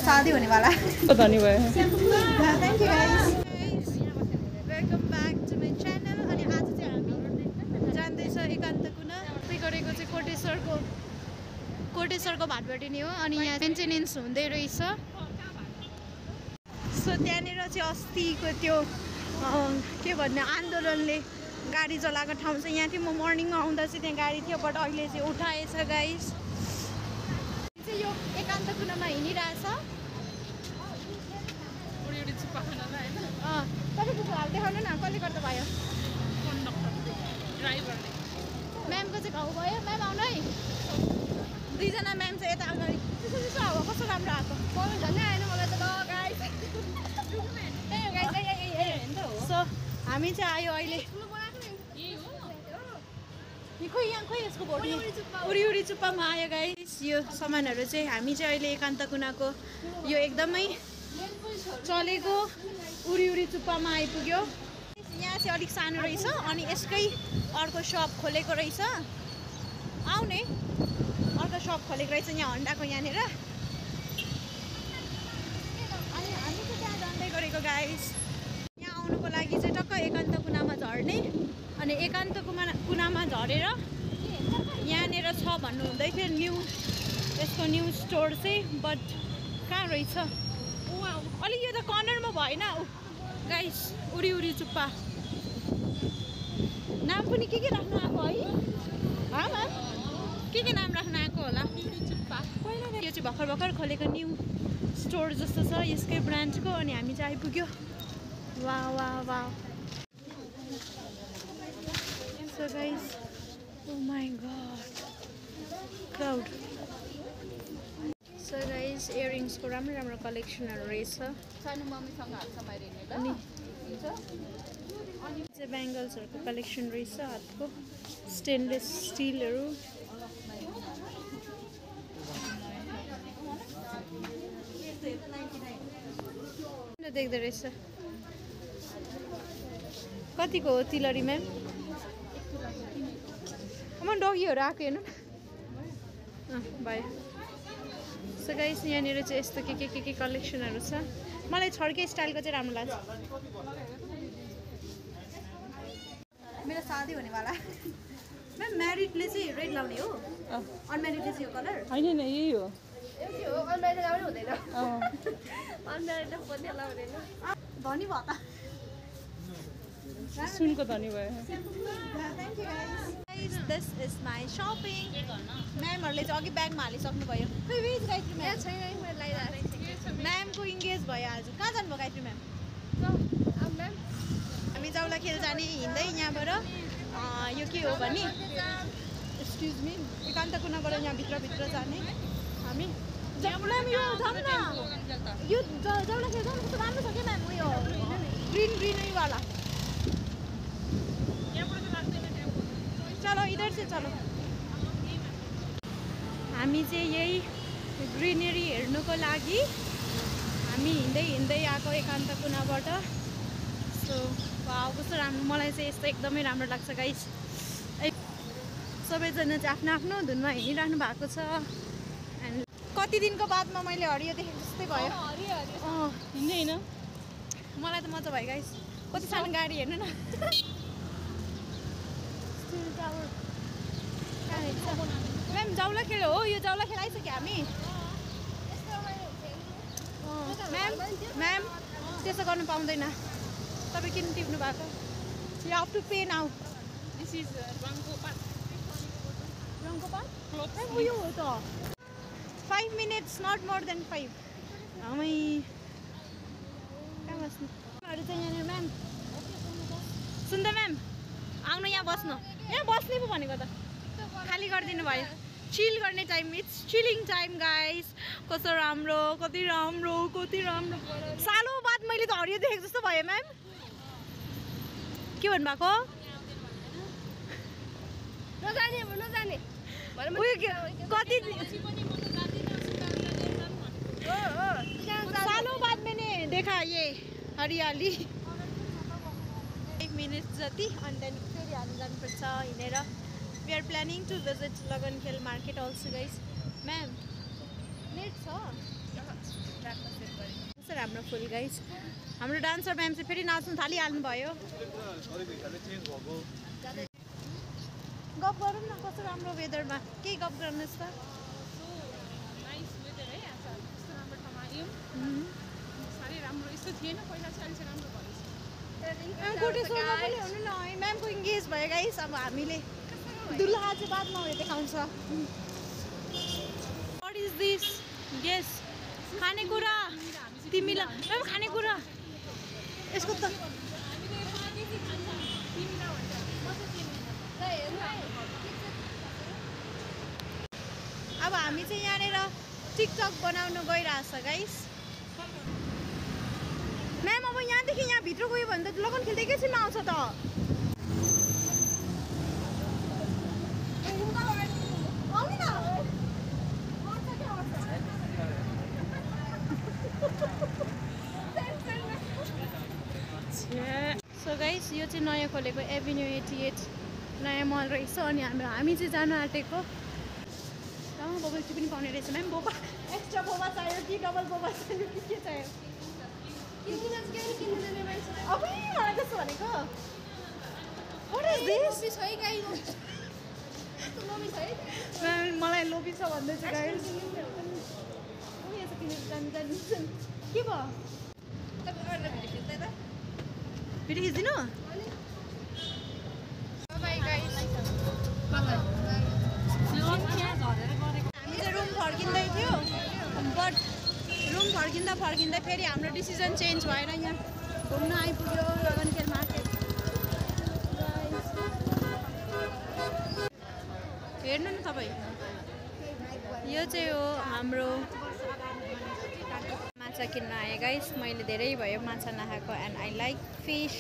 शादी होने वाला पता नहीं भयो thank you guys welcome back to my channel अनि आज चाहिँ हामी जान्दैछ एकान्त कुना गरेको चाहिँ कोटेश्वरको भाटबडी नै हो अनि यहाँ मेन्टेनेन्स हुँदै रहेछ सो त्यहाँनिर चाहिँ अस्तिको त्यो के भन्ने आन्दोलनले गाडी चलाएको ठाउँ चाहिँ यहाँ थियो म मर्निङमा आउँदा चाहिँ त्यहाँ गाडी थियो बट अहिले चाहिँ उठाएछ गाइस चाहिँ यो एकान्त कुनामा हिँडिरहेछ तपाईँको हाल देखाउनु न कसले गर्दा भयो म्यामको चाहिँ घाउ भयो म्याम आउनु है दुईजना म्याम चाहिँ यता अगाडि त्यसो हावा कस्तो राम्रो आएको झन्डै आएन मलाई त सो हामी चाहिँ आयो अहिले खोइ यहाँ खोइ यसको भोट उरी चुप्पामा आयो गाइस यो सामानहरू चाहिँ हामी चाहिँ अहिले एकान्त कुनाको यो एकदमै चलेको उरी चुप्पामा आइपुग्यो यहाँ चाहिँ अलिक सानो रहेछ अनि यसकै अर्को सप खोलेको रहेछ आउने अर्को सप खोलेको रहेछ यहाँ हन्डाको यहाँनिर अनि हामी चाहिँ त्यहाँ जाँदै गरेको गाइस यहाँ आउनुको लागि चाहिँ टक्क एकान्त कुनामा झर्ने अनि एकान्त कुनामा झरेर यहाँनिर छ भन्नुहुँदै थियो यसको न्यू स्टोर चाहिँ बट कहाँ रहेछ अलिक यो त कर्नरमा भएन गाइस उरी चुप्पा नाम पनि के राख्नु आएको है म्याम के नाम राख्नु आएको होला पहिला यो चाहिँ भर्खर खोलेको न्यू स्टोर जस्तो छ यसकै ब्रान्डको अनि हामी चाहिँ आइपुग्यो वा So guys, oh my god, crowd. So guys, earrings को राम्रो कलेक्सनहरु रहेछ सानो मम्मीसँग हात समाइरेने ल अनि चाहिँ ब्याङ्गल्सहरुको कलेक्सन रहेछ हातको स्टेनलेस स्टिलहरु देख्दै रहेछ कतिको हो तिलरी म्याम डगीहरू आएको हेर्नु न भयो सो गाइस यहाँनिर चाहिँ यस्तो के कलेक्सनहरू छ मलाई छड्के स्टाइलको चाहिँ राम्रो लाग्छ मेरो शादी हुनेवाला म्याम म्यारिडले चाहिँ रेड लाउने हो अनम्यारिडले चाहिँ यो कलर होइन यही हो अनम्यारिड लाउने हुँदैन अनम्यारिडले पनि लाउँदैन धनी भयो त सुनको धनी भयो thank you guys this is my shopping म्यामहरूले चाहिँ अघि ब्यागमा हालिसक्नु भयो खै वेज गायत्री म्याम म्यामको इङ्गेज भयो आज कहाँ जानुभयो गायत्री म्याम हामी जाउला खेल जाने हिँड्दै यहाँबाट यो के हो भने एक्सक्युज मी एकान्त कुनाबाट यहाँ भित्र जाने हामी म्याम यो जाउँ न यो जाउला खेल जाउँ कस्तो राम्रो छ क्या म्याम उयो ग्रिनवाला चलो इधर से चलो हामी चाहिँ यही ग्रिनरी हेर्नुको लागि हामी हिँड्दै आएको एकान्त कुनाबाट सो वाउ कस्तो राम्रो मलाई चाहिँ यस्तो एकदमै राम्रो लाग्छ गाइस सबैजना चाहिँ आफ्नो धुनमा हिँडिराख्नु भएको छ एन्ड कति दिनको बादमा मैले हरियो देखेको जस्तै भयो हिँड्दै होइन मलाई त मजा भयो गाइस कति सानो गाडी हेर्नु न म्याम जाउला खेल हो यो जाउला खेल आइसक्यो हामी म्याम त्यसो गर्नु पाउँदैन तपाईँ किन टिप्नु भएको you have to pay now this is रङको पार्क उयो हो त 5 minutes नट मोर देन 5 हामी कहाँ बस्नुहरू चाहिँ यहाँनिर म्याम सुन्दा म्याम आउनु यहाँ बस्नु यहाँ बस्ने पो भनेको त खाली गरिदिनु भयो चिल गर्ने time it's chilling time guys कति राम्रो सालो बाद मैले त हरियो देखेको जस्तो भयो म्याम के भन्नुभएको नजाने कति सालो बाद मैंने देखा ये हरियाली 5 minutes जति अनि त्यहाँदेखि फेरि हामी जानुपर्छ हिँडेर we are planning to visit Lagankhel market also guys. Ma'am, net छ कलरफुल गाइस। हाम्रो डान्सर म्याम चाहिँ फेरि नाच्नु थालिहाल्नु भयो। गफ गरौँ न कस्तो राम्रो वेदरमा, केही गफ गर्नुहोस् त। नाइस वेदर है आज यस्तो राम्रो ठाउँमा आयौँ साह्रै राम्रो यस्तो थिएन पहिला चाहिँ अहिले चाहिँ राम्रो भएछ कोटेश्वरमा पनि हुनु न है म्यामको इङ्गेज भयो गाइस। अब हामीले दुल्हा चाहिँ बादमा उयो देखाउँछ। वाट इज दिस गेस खानेकुरा तिमीलाई म्याम खानेकुरा यसको त अब हामी चाहिँ यहाँनिर टिकटक बनाउनु गइरहेछ गाइस। म्याम अब यहाँदेखि यहाँ भित्र गयो भने त लगन खेल्दै एकैछिनमा आउँछ त। सो गाइस यो चाहिँ नयाँ खोलेको एभिन्यू 88 नयाँ मल रहेछ अनि हामी चाहिँ जान आँटेको। बबल टी पनि पाउने रहेछ म्याम। बोबा एक्स्ट्रा बोबा चाहियो कि डबल बोबा चाहियो कि के चाहियो? अब मलाई कस्तो भनेको मलाई लोभी छ भन्दैछ गाइस। के भयो फेरि खिचिदिनु? हामी चाहिँ रुम फर्किँदै थियो बट रुम फर्किँदा फेरि हाम्रो डिसिजन चेन्ज भएर यहाँ घुम्न आइपुग्यो लगनखेल मार्केट। हेर्नु न तपाईँ यो चाहिँ हो हाम्रो माछा किन्न आएँ गाइस। मैले धेरै भयो माछा नखाएको एन्ड आई लाइक फिस।